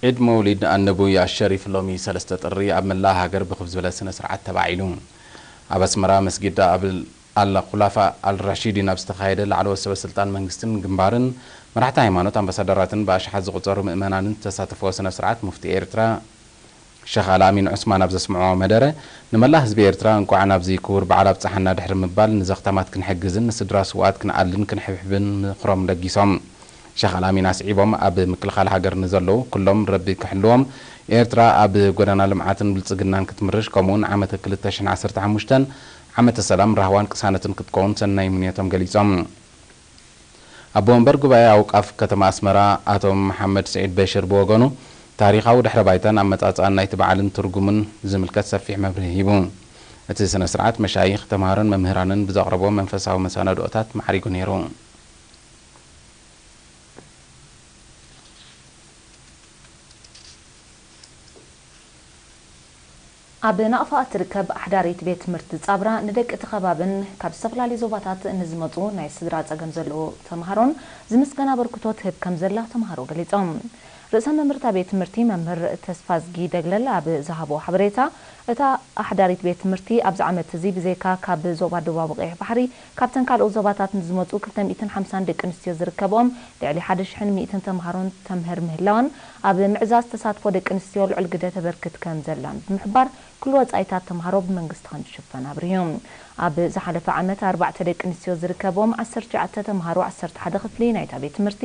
ዒድ መውሊድ ኣነቡይ ኣሸሪፍ ሎሚ ሰለስተ ጥሪ ኣብ መላእ ሃገር ብኽብ ዝበለ ስነ ስርዓት ተባዒሉ። ኣብ ኣስመራ መስጊድ ኣብ ኣል ኹላፋ ኣል ራሺዲን ኣብ ዝተኻየደ ላዕለዎት ሰበ ስልጣን መንግስትን ግንባርን መራሕቲ ሃይማኖት ኣምባሳደራትን ብኣሽሓት ዝቑጸሩ ምእመናንን ዝተሳተፍዎ ስነ ስርዓት ሙፍቲ ኤርትራ ሸኽ ኣልኣሚን ዑስማን ኣብ ዘስምዕዎ መደረ፣ ንመላእ ህዝቢ ኤርትራ እንቋዕ ናብዚ ክቡር በዓል ኣብጽሓና ድሕሪ ምባል፣ ንዘኽታማት ክንሕግዝን ንስድራ ስውኣት ክንኣልን ክንሕብሕብን ምኽሮም ለጊሶም። ሸኽ ኣልኣሚን ኣስዒቦም፣ ኣብ ምክልኻል ሃገር ንዘለዉ ኩሎም ረቢ ክሕልዎም፣ ኤርትራ ኣብ ጎደና ልምዓትን ብልጽግናን ክትምርሽ፣ ከምኡውን ዓመተ ክልተ ሽሕን ዓሰርተ ሓሙሽተን ዓመተ ሰላም፣ ራህዋን ቅሳነትን ክትከውን ሰናይ ምንዮቶም ገሊጾም። ኣቦ ወንበር ጉባኤ ኣውቃፍ ከተማ ኣስመራ ኣቶ መሓመድ ስዒድ በሽር ብወገኑ፣ ታሪኻዊ ድሕረ ባይታን ኣመጻጽኣን ናይቲ በዓልን ትርጉምን ዝምልከት ሰፊሕ መብርሂ ሂቡ። እቲ ስነ ስርዓት መሻይኽ፣ ተምሃሮን መምህራንን ብዘቕረቦ መንፈሳዊ መሰናድኦታት ማዕሪጉ ነይሩ። ኣብ ናቕፋ እትርከብ ኣሕዳሪት ቤት ትምህርቲ ጻብራ ንደቂ እቲ ከባብን ካብ ዝተፈላለዩ ዞባታት ንዝመጹ ናይ ስድራ ጸገም ዘለዎ ተምሃሮን ዝምስገን ኣበርክቶ ትህብ ከም ዘላ ተምሃሮ ገሊጾም። ርእሰ መምህርታ ቤት ትምህርቲ መምህር ተስፋዝጊ ደግለል ኣብ ዝሃቦ ሓበሬታ፣ እታ ኣሕዳሪት ቤት ትምህርቲ ኣብዚ ዓመት እዚ ብዘይካ ካብ ዞባ ደቡባዊ ቀይሕ ባሕሪ ካብተን ካልኦት ዞባታት ንዝመጹ ክልተ ሚእትን ሓምሳን ደቂ ኣንስትዮ ዝርከብኦም ልዕሊ ሓደ ሽሕን ሚእትን ተምሃሮን ተምህር ምህላዋን ኣብ ምዕዛዝ ተሳትፎ ደቂ ኣንስትዮ ልዑል ግደ ተበርክት ከም ዘላን ብምሕባር፣ ኩሉ ወጻኢታት ተምሃሮ ብመንግስቲ ከም ዝሽፈን ኣብሪሁ። ኣብ ዝሓለፈ ዓመት ኣርባዕተ ደቂ ኣንስትዮ ዝርከብዎም ዓሰርተ ትሽዓተ ተምሃሮ ዓሰርተ ሓደ ክፍሊ ናይታ ቤት ትምህርቲ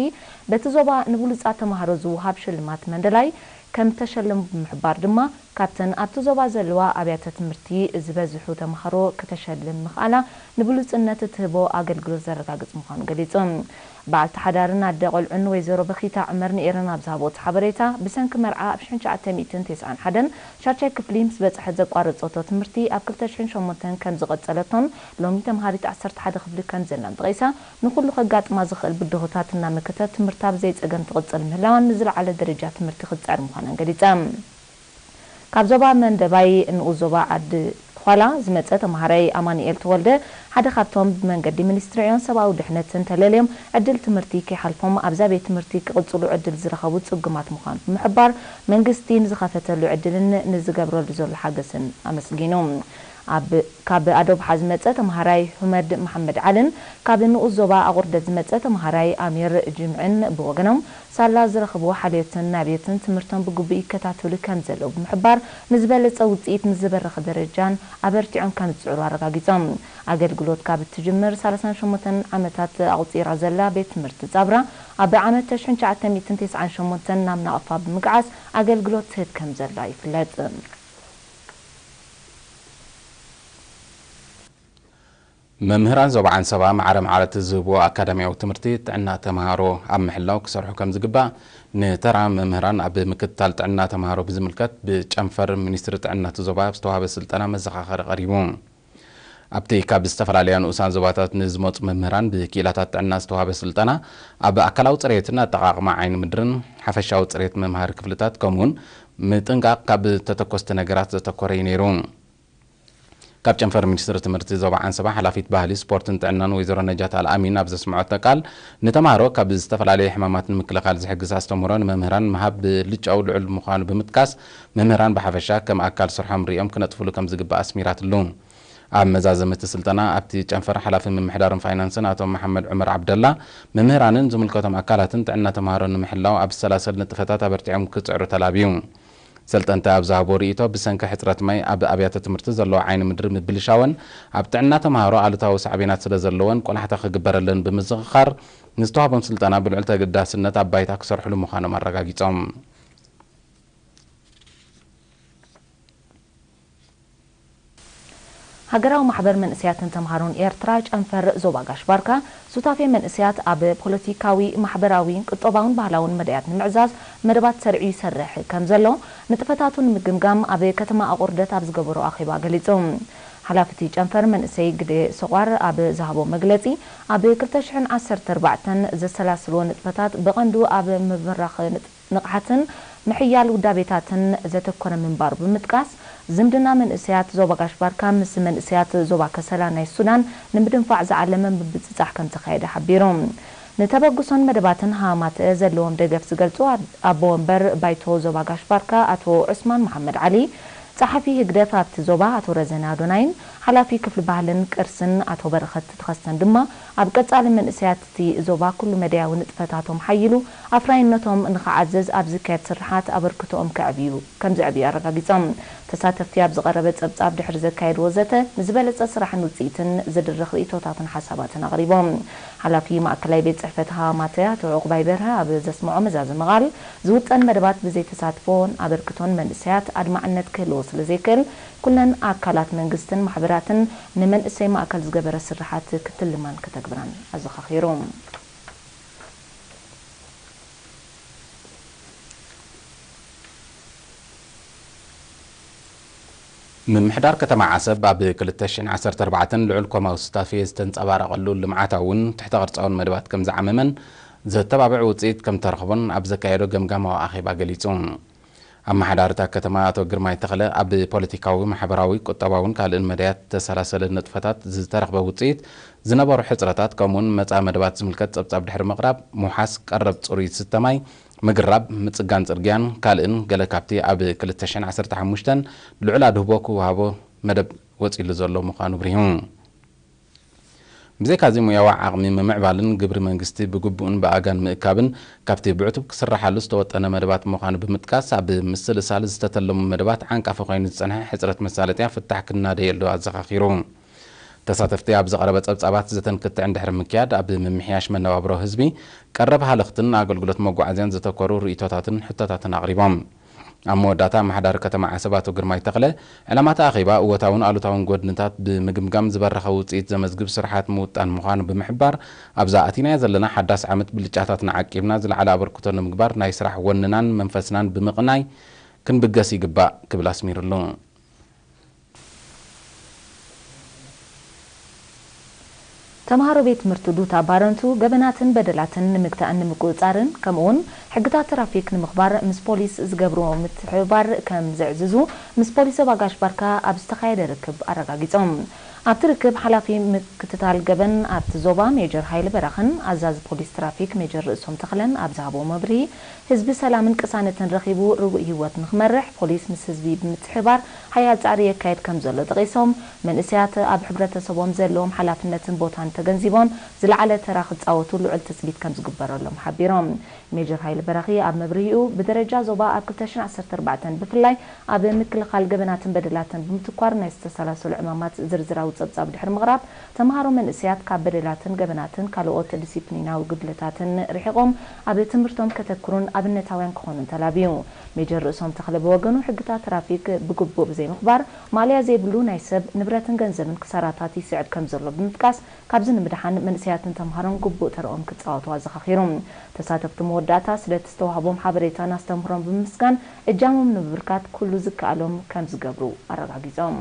በቲ ዞባ ንብሉጻት ተምሃሮ ዝወሃብ ሽልማት መንደላይ ከም ተሸለሙ ብምሕባር ድማ፣ ካብተን ኣብቲ ዞባ ዘለዋ ኣብያተ ትምህርቲ ዝበዝሑ ተምሃሮ ክተሸልም ምኽኣላ ንብሉጽነት እትህቦ ኣገልግሎት ዘረጋግጽ ምዃኑ ገሊጹ። በዓልቲ ሓዳርን ኣደ ቆልዑን ወይዘሮ በኺታ ዑመር ንኤረና ኣብ ዝሃቦት ሓበሬታ፣ ብሰንኪ መርዓ ኣብ ሽሕን ትሽዓተ ሚእትን ተስዓን ሓደን ሻድሻይ ክፍሊ ምስ በጽሐት ዘቋረጸቶ ትምህርቲ ኣብ ክልተ ሽሕን ሸሞንተን ከም ዝቐጸለቶን ሎሚ ተምሃሪት ዓሰርተ ሓደ ክፍሊ ከም ዘላን ጠቒሳ፣ ንኹሉ ከጋጥማ ዝኽእል ብድሆታት እናመከተት ትምህርታ ብዘይ ጸገም ትቕጽል ምህላዋን ንዝለዓለ ደረጃ ትምህርቲ ክትጽዕር ምዃናን ገሊጻ። ካብ ዞባ መንደባይ ንኡስ ዞባ ዓዲ ዃላ ዝመጸ ተምሃራይ ኣማኑኤል ተወልደ ሓደ ካብቶም ብመንገዲ ሚኒስትሪ ዕዮን ሰብኣዊ ድሕነትን ተለልዮም ዕድል ትምህርቲ ከይሓልፎም ኣብዛ ቤት ትምህርቲ ክቕጽሉ ዕድል ዝረኸቡ ጽጉማት ምዃኑ ብምሕባር፣ መንግስቲ ንዝኸፈተሉ ዕድልን ንዝገብረሉ ዘሎ ሓገዝን ኣመስጊኑ። ኣብ ካብ ኣዶብሓ ዝመጸ ተምሃራይ ሁመድ መሓመድ ዓልን ካብ ንኡስ ዞባ ኣቑርደት ዝመጸ ተምሃራይ ኣሚር ጅምዕን ብወገኖም፣ ሳላ ዝረኽብዎ ሓልዮትን ናብየትን ትምህርቶም ብግቡእ ይከታተሉ ከም ዘለዉ ብምሕባር፣ ንዝበለጸ ውጽኢት ንዝበረኸ ደረጃን ኣበርቲዖም ከም ዝጽዕሩ ኣረጋጊጾም። ኣገልግሎት ካብ እትጅምር ሰላሳን ሸሞንተን ዓመታት ኣቑጺራ ዘላ ቤት ትምህርቲ ጻብራ፣ ኣብ ዓመት ተሽሕን ትሽዓተ ሚእትን ተስዓን ሸሞንተን ናብ ናቕፋ ብምግዓዝ ኣገልግሎት ትህብ ከም ዘላ ይፍለጥ። መምህራን ዞባ ዓንሰባ ማዕረ ማዕረ እቲ ዝህብዎ ኣካዳሚያዊ ትምህርቲ ጥዕና ተምሃሮ ኣብ ምሕላው ክሰርሑ ከም ዝግባእ ንተራ መምህራን ኣብ ምክትታል ጥዕና ተምሃሮ ብዝምልከት ብጨንፈር ሚኒስትሪ ጥዕና እቲ ዞባ ኣብ ዝተዋህበ ስልጠና መዘኻኸሪ ቀሪቡ። ኣብቲ ካብ ዝተፈላለያ ንኡሳን ዞባታት ንዝመፁ መምህራን ብክኢላታት ጥዕና ዝተዋህበ ስልጠና ኣብ ኣካላዊ ፅሬትን ኣጠቓቕማ ዓይኒ ምድርን ሓፈሻዊ ፅሬት መምሃሪ ክፍልታት ከምኡውን ምጥንቃቕ ካብ ተተኮስቲ ነገራት ዘተኮረ እዩ ነይሩ። ካብ ጨንፈር ሚኒስትሪ ትምህርቲ ዞባ ዓንሰባ ሓላፊት ባህሊ ስፖርትን ጥዕናን ወይዘሮ ነጃት ኣልኣሚን ኣብ ዘስምዖቶ ቃል፣ ንተምሃሮ ካብ ዝተፈላለዩ ሕማማት ንምክልኻል ዝሕግዝ ኣስተምህሮ ንመምህራን ምሃብ ብልጫኡ ልዑል ምዃኑ ብምጥቃስ፣ መምህራን ብሓፈሻ ከም ኣካል ስርሖም ሪኦም ክነጥፍሉ ከም ዝግባእ ኣስሚራትሉ። ኣብ መዛዘሚ እቲ ስልጠና ኣብቲ ጨንፈር ሓላፊ ምምሕዳርን ፋይናንስን ኣቶ መሓመድ ዑመር ዓብደላ፣ መምህራንን ዝምልከቶም ኣካላትን ጥዕና ተምሃሮ ንምሕላው ኣብ ዝሰላሰል ንጥፈታት ኣበርቲዖም ክጽዕሩ ተላብዩ። ሰልጠንቲ ኣብ ዝሃቦ ርእይቶ፣ ብሰንኪ ሕጽረት ማይ ኣብ ኣብያተ ትምህርቲ ዘለዎ ዓይኒ ምድሪ ምብልሻወን ኣብ ጥዕና ተምሃሮ ኣሉታዊ ሳዕቤናት ስለ ዘለወን ቆላሕታ ክግበረለን ብምዝኽኻር፣ ንዝተዋህቦም ስልጠና ብልዑል ተገዳስነት ኣብ ባይታ ክሰርሕሉ ምዃኖም ኣረጋጊጾም። ሃገራዊ ማሕበር መንእሰያትን ተምሃሮን ኤርትራ ጨንፈር ዞባ ጋሽ ባርካ፣ ሱታፌ መንእሰያት ኣብ ፖለቲካዊ፣ ማሕበራዊ፣ ቁጠባውን ባህላውን መዳያት ንምዕዛዝ መደባት ሰሪዑ ይሰርሕ ከም ዘሎ ንጥፈታቱ ንምግምጋም ኣብ ከተማ ኣቑርደት ኣብ ዝገበሮ ኣኼባ ገሊጹ። ሓላፊ እቲ ጨንፈር መንእሰይ ግደ ሰቋር ኣብ ዝሃቦ መግለጺ፣ ኣብ ክልተ ሽሕን ዓሰርተ ኣርባዕተን ዘሰላስልዎ ንጥፈታት ብቐንዱ ኣብ ምብራኽ ንጥ-፣ ንቕሓትን ምሕያል ውዳቤታትን ዘተኮረ ምንባሩ ብምጥቃስ፣ ዝምድና መንእሰያት ዞባ ጋሽ ባርካ ምስ መንእሰያት ዞባ ከሰላ ናይ ሱዳን ንምድንፋዕ ዝዓለመ ምብጽጻሕ ከም ተኻየደ ሓቢሩ። ንተበግሶን መደባትን ሃማተ ዘለዎም ደገፍ ዝገልጹ ኣድ-፣ ኣቦ ወንበር ባይቶ ዞባ ጋሽ ባርካ ኣቶ ዑስማን መሓመድ ዓሊ፣ ጸሓፊ ህግደፍ ኣብቲ ዞባ ኣቶ ረዘነ ኣዶናይን ሓላፊ ክፍሊ ባህልን ቅርስን ኣቶ በረኸት ተኸስተን ድማ፣ ኣብ ቀጻሊ መንእሰያት እቲ ዞባ ኩሉ መዳያዊ ንጥፈታቶም ሓይሉ ኣፍራይነቶም ንኽዓዝዝ ኣብ ዝካየድ ስርሓት ኣበርክቶኦም ከዕብዩ፣ ከም ዘዕብዩ ኣረጋጊጾም። ተሳተፍቲ ኣብ ዝቐረበ ጸብጻብ ድሕሪ ዘካየድዎ ዘተ፣ ንዝበለጸ ስራሕን ውጽኢትን ዝድርኽ ርእይቶታትን ሓሳባትን ኣቕሪቦም። ሓላፊ ማእከላይ ቤት ጽሕፈት ሃማተ ኣቶ ዕቑባይ በርሀ ኣብ ዘስምዖ መዛዘሚ ቃል፣ ዝውጠን መደባት ብዘይተሳትፎን ኣበርክቶን መንእሰያት ኣድማዕነት ክህልዎ ስለ ዘይክእል፣ ኩለን ኣካላት መንግስትን ማሕበራትን ንመንእሰይ ማእከል ዝገበረ ስርሓት ክትልማን ከተግብራን ኣዘኻኺሩ። ምምሕዳር ከተማ ዓሰብ ኣብ ክልተ ሽሕን ዓሰርተ ኣርባዕተን ልዑል ኮማዊ ስታፌ ዝተንጸባረቐሉ ልምዓታውን ትሕተ ቅርጻውን መደባት ከም ዝዓመመን ዘተባብዕ ውጽኢት ከም ተረኽቦን ኣብ ዘካየዶ ገምጋማዊ ኣኼባ ገሊጹ። ኣመሓዳሪ እታ ከተማ ኣቶ ግርማይ ተኽለ፣ ኣብ ፖለቲካዊ፣ ማሕበራዊ፣ ቁጠባውን ካልእን መዳያት ዝተሰላሰለ ንጥፈታት ዝተረኽበ ውጽኢት፣ ዝነበሩ ሕጽረታት፣ ከምኡውን መጻኢ መደባት ዝምልከት ጸብጻብ ድሕሪ ምቕራብ፣ ምውሓስ ቀረብ ጽሩይ ዝስተ ማይ፣ ምግራብ፣ ምጽጋን ጽርግያን ካልእን ገለ ካብቲ ኣብ ክልተ ሽሕን ዓሰርተ ሓሙሽተን ልዑል ኣድህቦ ክወሃቦ መደብ ወጺሉ ዘሎ ምዃኑ ኣብሪሁ። ብዘይካዚ፣ ሙያዊ ዓቕሚ ምምዕባልን ግብሪ መንግስቲ ብግቡእን ብኣጋን ምእካብን ካብቲ ብዕቱብ ክስራሓሉ ዝተወጠነ መደባት ምዃኑ ብምጥቃስ፣ ኣብ ምስልሳል ዝተተለሙ መደባት ዓንቃፊ ኮይኑ ዝጸንሐ ሕጽረት መሳለጥያ ፍታሕ ክናደየሉ ኣዘኻኺሩ። ተሳተፍቲ ኣብ ዝቐረበ ጸብጻባት ዘተን ክትዕን ድሕሪ ምክያድ፣ ኣብ ምምሕያሽ መነባብሮ ህዝቢ፣ ቀረብ ሃለኽትን ኣገልግሎት መጓዓዝያን ዘተኮሩ ርእይቶታትን ሕቶታትን ኣቕሪቦም። ኣብ መወዳእታ፣ ኣመሓዳሪ ከተማ ዓሰብ ኣቶ ግርማይ ተኽለ፣ ዕላማ እቲ ኣኼባ እወታውን ኣሉታውን ጎድንታት ብምግምጋም ዝበረኸ ውጽኢት ዘመዝግብ ስርሓት ምውጣን ምዃኑ ብምሕባር፣ ኣብዛ ኣቲናያ ዘለና ሓዳስ ዓመት ብልጫታትና ዓቂብና ዝለዓለ ኣበርክቶ ንምግባር ናይ ስራሕ ወንናን መንፈስናን ብምቕናይ ክንብገስ ይግባእ ክብል ኣስሚሩሉ። ተምሃሮ ቤት ትምህርቲ ዱታ ባረንቱ ገበናትን በደላትን ንምግታእን ንምቁጽጻርን፣ ከምኡውን ሕግታት ትራፊክ ንምኽባር ምስ ፖሊስ ዝገብርዎ ምትሕብባር ከም ዘዕዝዙ ምስ ፖሊስ ዞባ ጋሽ ባርካ ኣብ ዝተኻየደ ርክብ ኣረጋጊጾም። ኣብቲ ርክብ፣ ሓላፊ ምክትታል ገበን ኣብቲ ዞባ ሜጀር ሃይለ በራኽን ኣዛዚ ፖሊስ ትራፊክ ሜጀር ርእሶም ተኽለን ኣብ ዝሃብዎ መብርሂ፣ ህዝቢ ሰላምን ቅሳነትን ረኺቡ ርጉእ ህይወት ንኽመርሕ ፖሊስ ምስ ህዝቢ ብምትሕብባር ሓያል ጻዕሪ የካየድ ከም ዘሎ ጠቒሶም፣ መንእሰያት ኣብ ሕብረተሰቦም ዘለዎም ሓላፍነትን ቦታን ተገንዚቦም ዝለዓለ ተራ ክጻወቱ ልዑል ትጽቢት ከም ዝግበረሎም ሓቢሮም። ሜጀር ሃይለ በራኺ ኣብ መብርሂኡ፣ ብደረጃ ዞባ ኣብ ክልተ ሽሕን ዓሰርተ ኣርባዕተን ብፍላይ ኣብ ምክልኻል ገበናትን በደላትን ብምትኳር ናይ ዝተሰላሰሉ ዕማማት ዝርዝራዊ ጸብጻብ ድሕሪ ምቕራብ፣ ተምሃሮ መንእሰያት ካብ በደላትን ገበናትን ካልኦት ዲሲፕሊናዊ ጉድለታትን ርሒቖም ኣብ ትምህርቶም ከተክሩን ኣብነታውያን ክኾኑን ተላብዩ። ሜጀር ርእሶም ተኽለ ብወገኑ፣ ሕግታት ትራፊክ ብግቡእ ብዘይምኽባር፣ ማእለያ ዘይብሉ ናይ ሰብ፣ ንብረትን ገንዘብን ክሳራታት ይስዕብ ከም ዘሎ ብምጥቃስ፣ ካብዚ ንምድሓን መንእሰያትን ተምሃሮን ግቡእ ተርኦም ክጻወቱ ኣዘኻኺሩ። ተሳተፍቲ መወዳእታ ስለቲ ዝተዋህቦም ሓበሬታን ኣስተምህሮን ብምምስጋን፣ እጃሞም ንምብርካት ኩሉ ዝከኣሎም ከም ዝገብሩ ኣረጋጊጾም።